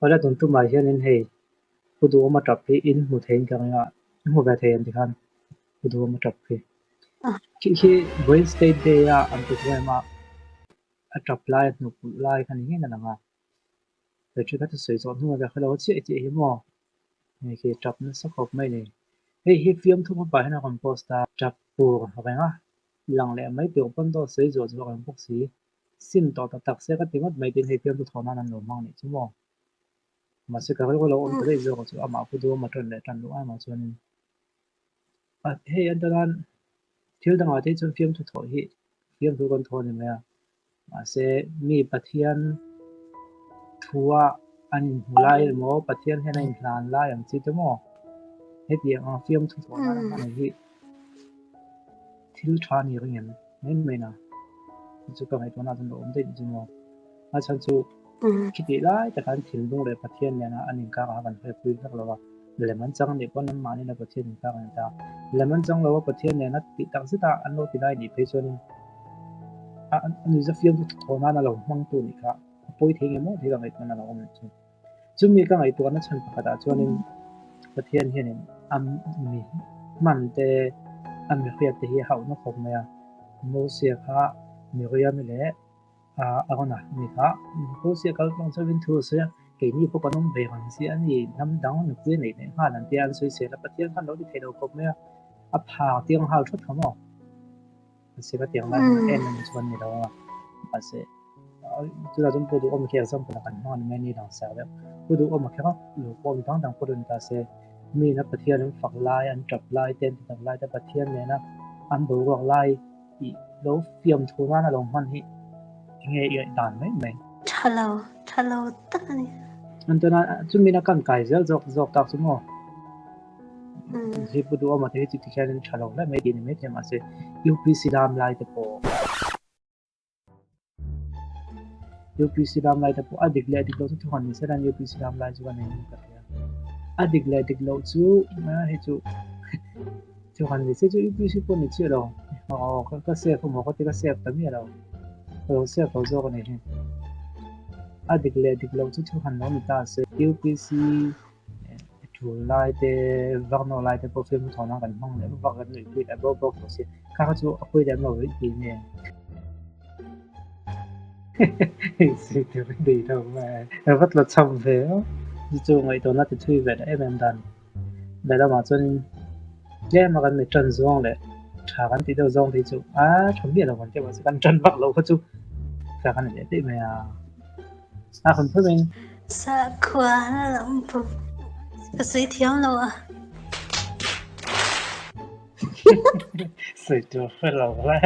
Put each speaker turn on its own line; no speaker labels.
Awle tun tumah hianin hei Pu Duhawma tap hi in hmu theiin ka ring a, in hmu ve thei ang tikhan Pu Duhawma tap hi. Khi khi Vawiin State Day a an program a, a tap lai a hnuk ulh lai kha ni ngei a lang a. He thu kha chu sawi zawh hnuah ka hrelo chiah chiah hi maw hei khi tap nasa khawp mai ni. Hei hi fiamthu hmapa hian a rawn post a, tap tur reng a lang leh mai tur pawn dawt sawi zuah zuah reng bawk si. Sim tawh tak tak se ka ti ngawt mai tin hei fiamthu thawh nan an lo hmang nih chu maw. Mahse ka rilru lo awm ta daih zawk chu amah pu duhawm a tan leh tan luh aimah chuanin hei an tan thil dangah te chuan fiamthu thawh hi fiamthu kan thawh a ni mai a. Mahse mi Pathian thua an inhmu lai emaw Pathian hian a inhlan lai ang chi te maw hetiang ang fiamthu thawh nan a hman hi thil tha a ni ring em mai mai na chu ka ngaihtuahna chuan lo awm daih chu maw a chhan chu khitih lai takah an thinlung leh Pathian nena an inkar ah kan hriatpui vek lo a lem an chang nih pawn anmahni na Pathian inkar an ni ta lem an chang lo a Pathian nena tih tak zet a an lo ti lai nih phei chuanin a nuihza fiamthu thawh nan a lo hmang tu nih kha a pawi thei nge maw tih ka ngaihtuahna a lo awm leh chu. Chumi ka ngaihtuahna chhan pakhatah chuanin Pathian hianin a mi hman te a mi hriat te hi a hauhna khawp mai a, Mosia kha Miriam-i leh Arona mi kha Mosia kal tlang chauhin thu a sawi a, keini pawh kan awm ve ang si a ni, hnam dang nupui a neih leh nghal an tia an sawi sel a, Pathian khan lo ti thei lo khawp mai a, a phang tiang nghal thawt kha maw? Mahse ka tiang lai hian en en chuan ni lo a, mahse chutah chuan Pu Duhawma khi example ah kan hmang a ni mai a ni lang sak deuh. Pu Duhawma kher a lo pawh mi dang dang pawh rawn ta se, mi ina Pathian an fak lai, an tap lai te, an ti tak lai te, Pathian nena an boruak lai tih lo fiam thu nana lo hman hi enge i dan mai mai.
Tha lo, tha lo tak a ni.
Anton a, chumi na kan kai zel zawk zawk tak chu maw? Hi pu duhawma te hi chu tikhianin tha lo hle mai tih a ni maithei mahse UPC lam lai te pawh UPC lam lai te pawh a dik leh dik loh chu thu han ni se hian UPC lam lai chu ka nei in ka hria a dik leh dik loh chu hei chu thu han ni se chu UPC pawh ni chiah lo aw ka save emaw ka ti ka save ta miah lo ka lo save lo zawk a ni hi a dik leh dik loh chu thu han lo ni ta se UPC Tul lai te, vak nawk lai te pawh film thawhna kan hmang leh vak kan nuih pui leh bawk bawk tawh si. Kha kha chu a pawi lem lo rih tih nge. Sawi tur i nei lo mai. Ka va tla cham ve a, chu chu ngaihtuahna ti thui ve leh em em dan. Lehlamah chuanin tlem a kan mi tan zawng leh tha kan tih deuh zawng te hi chu a tha miah lo kan tih mahse kan tan vak loh kha chu kha kan ni leh daih mai a. A hun phawmin.
Sakhua lam pawh ka sawi thiam lo a.
Sawi tur hre lo le.